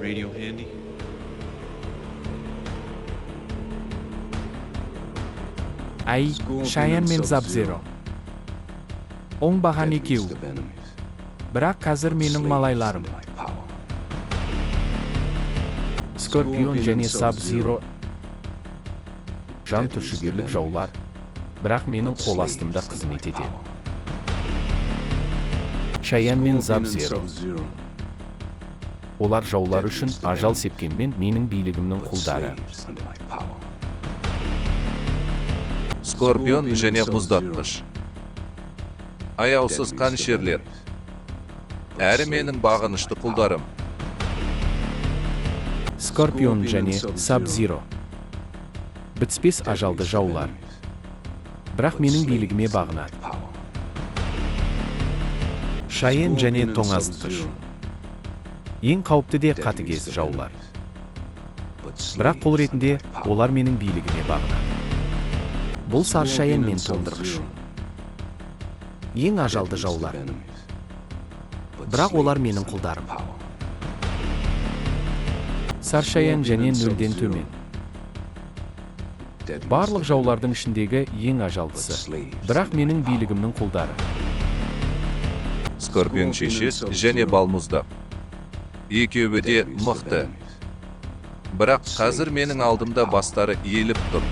Radio handy? Әй, Шаян мен Саб-Зеро. Оңбаған екеу. Бірақ қазір менің малайларым. Скорпион және Саб-Зиро жан түршігерлік жаулар, бірақ менің қол астымда қызмет етеді. Шаян мен Саб-Зиро. Олар жаулар үшін ажал сепкенмен, менің билігімнің құлдары. Скорпион және мұздатқыш. Аяусыз қанішерлер. Әрі менің бағынышты құлдарым. Скорпион және Саб-Зиро. Бітіспес ажалды жаулар. Бірақ менің билігіме бағынады. Шаян және тоңазытқыш. Ең қауіпті де қатыгез жаулар. Бірақ құл ретінде олар менің билігіме бағынады. Бұл Саршаян мен тоңдырғыш. Ең ажалды жаулар. Бірақ олар менің құлдарым. Саршаян және нөлден төмен. Барлық жаулардың ішіндегі ең ажалдысы. Бірақ менің билігімнің құлдары. Скорпион шеше және балмұздақ. Екеуі де мықты. Бірақ қазір менің алдымда бастары иіліп тұр.